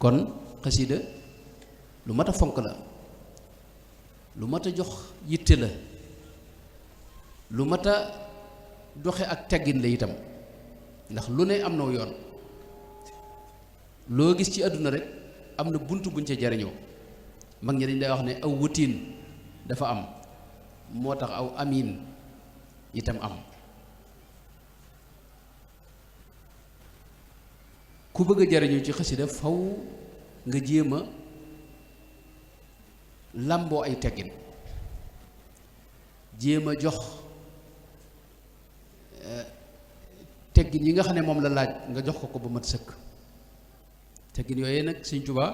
kon xasida lu mat a fonk la, lu mat a jox yitte la, lu mat a doxe ak teggin la itam, ndax lu ne am na yoon. loo gis ci àdduna rek am na bunt buñ ca jariñoo. mag ñi dañ day wax ne aw wutiin dafa am, moo tax aw amiin itam am. ku bëgg a jariñu ci xasida faw nga jéem a làmboo ay teggin, jéem a jox teggin yi nga xam ne moom la laaj nga jox ko ba mat sëkk. teggin yooyu nag Sëñ Tuubaa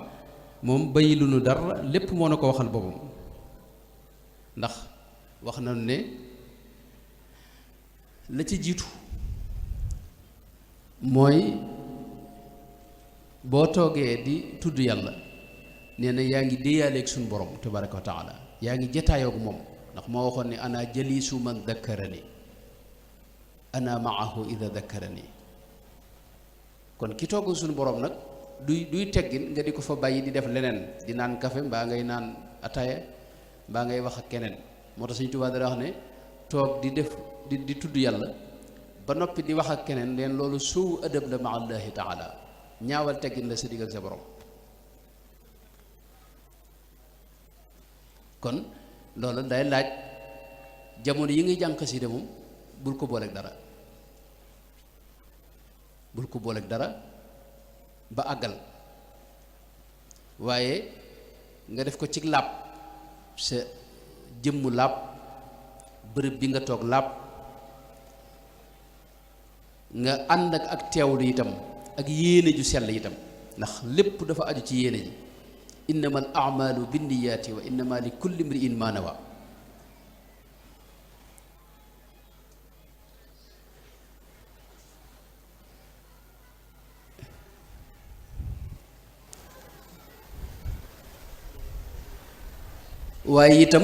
moom bayi lu nu dara, lépp moo na ko waxal boppam, ndax wax nañu ne la ci jiitu mooy boo toogee di tudd yàlla nee na yaa ngi déeyaaleeg suñu borom tabaraka wa taala, yaa ngi jataayoo ak moom, ndax moo waxoon ne ana jaliisu man dakkarani ana maahu ida dakkarani. kon ki toog suñu borom nag duy teggin nga di ko fa bàyyi di def leneen, di naan kafe mbaa ngay naan ataaya mbaa ngay wax ak keneen. moo tax Sëñ Tuubaa dara wax ne toog di def di tudd yàlla ba noppi di wax ak keneen leen loolu suu adab la ma allahi taala, ñaawal teggin la sa digg ak sa borom. kon loolu day laaj jamono yi ngay jàng xasida moom bul ko booleeg dara, bul ko booleeg dara ba àggal, waaye nga def ko ci làpp, sa jëmmu làpp, bërëb bi nga toog làpp, nga ànd ak teewlu itam ak yéene ju sell itam, ndax lépp dafa aju ci yéene ji. innama al amalu binniyaati wa innama li kulli mriin ma nawa. waaye itam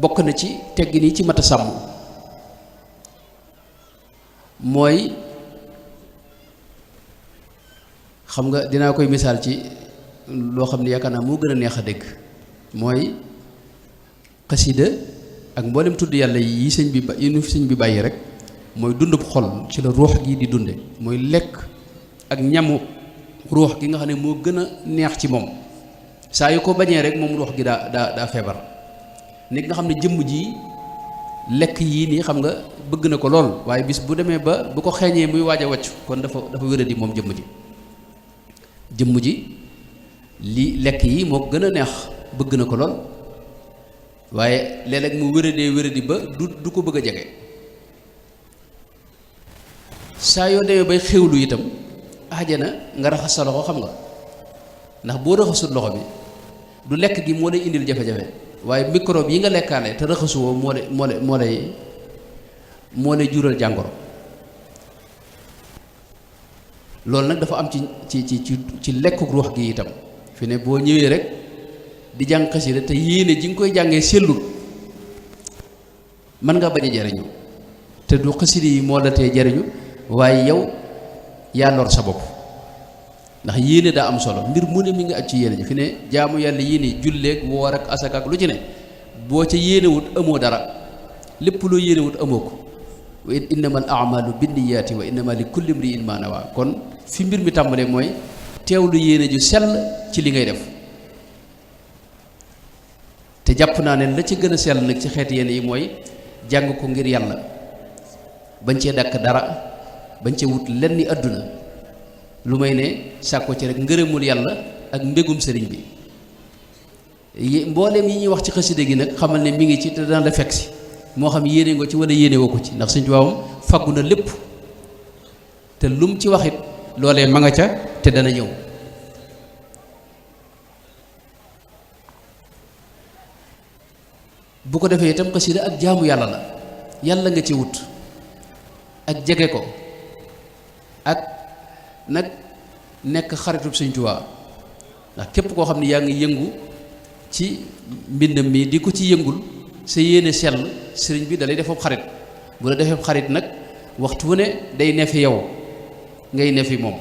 bokk na ci teggin yi ci mat a sàmm mooy, xam nga dinaa koy misaal ci loo xam ne yaakaar naa moo gën a neex a dégg, mooy xasida ak mboolem tudd yàlla yi sëñ bi yi nu sëñ bi bàyyi rek mooy dundub xol ci la ruux gi di dunde, mooy lekk ak ñamu ruux gi nga xam ne moo gën a neex ci moom. saa yu ko bañee rek moom ruux gi daa feebar. nit nga xam ne jëmm ji lekk yii nii xam nga bëgg na ko lool, waaye bis bu demee ba bu ko xeeñee muy waaj a wàccu kon dafa wéradi moom jëmm ji li lekk yi moo gën a neex, bëgg na ko lool, waaye léeg-léeg mu wéradi ba du ko bëgg a jege. saa yoo demee bay xewlu itam ajana nga raxas sa loxo, xam nga, ndax boo raxasut loxo bi du lekk gi moo lay indil jafe-jafe, waaye microbe yi nga lekkaale te raxasuwoo moo lay jural jàngoro. loolu nag dafa am ci lekku ruux gi itam. fi ne boo ñëwee rek di jàng xasida te yéene ji nga koy jàngee sellul, mën nga bañ a jariñu, te du xasida yi moo la tee jariñu, waaye yow yaa lor sa bopp, ndax yéene daa am solo. mbir mu ne mi nga aj ci yéene ji. fi ne jaamu yàlla yéene julleeg woor ak asaka ak lu ci ne boo ca yéenewut amoo dara, lépp loo yéenewut amoo ko. wa innama al amalu binniyaati wa innama li kulli mriin ma nawa. kon fi mbir mi tàmbalee mooy teewlu yéene ju sell ci li ngay def, te jàpp naa ne la ci gën a sell nag ci xeeti yéene yi mooy jàng ko ngir yàlla, bañ cee dàkk dara, bañ cee wut lenn àdduna, lu may ne sàkko ci rek ngërëmul yàlla ak mbégum sëriñ bi. mbooleem yi ñuy wax ci xasida gi nag xamal ne mi ngi ci te dana la fekk si, moo xam yéene nga ci wala yéene woo ko ci, ndax Sëñ Tuubaa faggu na lépp, te lum ci waxit loolee ma nga ca te dana ñëw. bu ko defee itam xasida ak jaamu yàlla la, yàlla nga ci wut ak jege ko, ak nag nekk xaritub Sëñ Tuubaa. ndax képp koo xam ne yaa ngi yëngu ci mbindam mi di ko ci yëngul sa yéene sell, sëriñ bi dalay defab xarit. bu la defee xarit nag waxtu wu ne day ne fi yow ngay ne fi moom.